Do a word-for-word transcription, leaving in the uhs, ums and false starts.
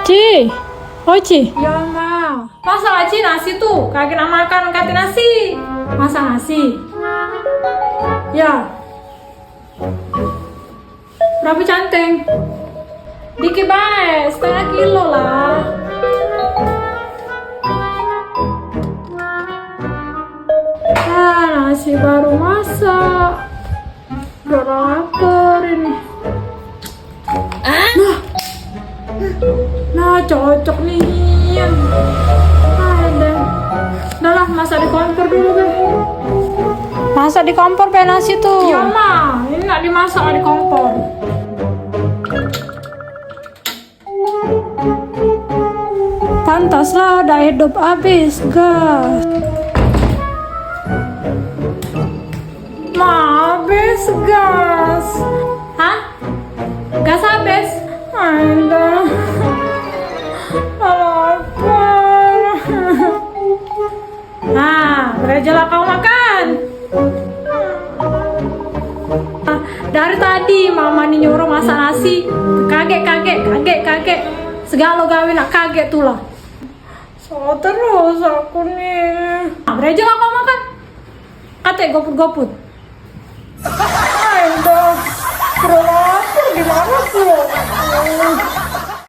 Ci, oi Ci. Ya, Ma. Masak Ci nasi tu, kagek nak makan kate nasi. Masak nasi. Ya. Berapa canteng? Dikit bae, setengah kilo lah. Ah, nasi baru masak. Udah lapar ini. Nah. Nah, cocok nih. Ada. Udah lah, masak di kompor dulu deh. Masak di kompor, Pe, nasi tu. Iya, Ma. Ini nak dimasak di kompor. Pantaslah dak hidup habis gas. Ma, habis gas. Hah? Gas habis? Aduh. Lapar. Nah, berejelah kau makan. Nah, dari tadi mama ni nyuruh masak nasi, kagek, kagek, kagek, kagek. Segalo gawe nak kagek tulah. Salah terus aku ni. Nah, berejelah kau makan. Katek goput-goput. Ai dah, perut lapar gimana pula?